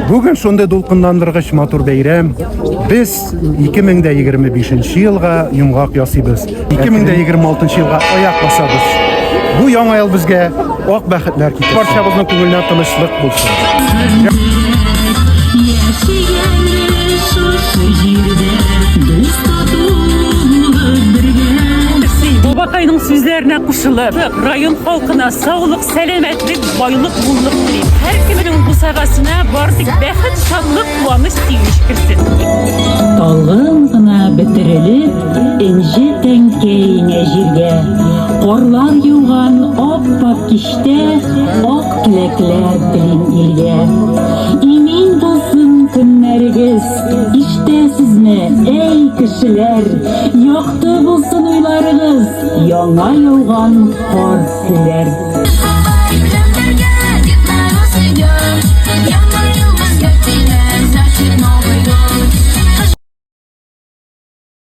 Бүген шундый дулкынландыргыч матур бәйрәм. Без 2025 елга йомгак ясыйбыз. 2026 елга аяк басабыз. Бу яңа ел безгә ак бәхетләр китерсен. Барчабызның күңеленә тынычлык булсын. Бабакайның сүзләренә кушылып, район халкына саулык, сәламәтлек, байлык, муллык телим. Һәркемнең бусагасына бар тик бәхет, шатлык, куаныч, сөенеч керсен. Талгын гына бөтерелеп, энҗе тәңкә иңә җиргә. Карлар юган ап-ак кичтә ак теләкләр телим илгә. Имин булсын көннәрегез, ишетәсезме, әй кешеләр, якты булсын уйларыгыз, яңа яуган кар күләр.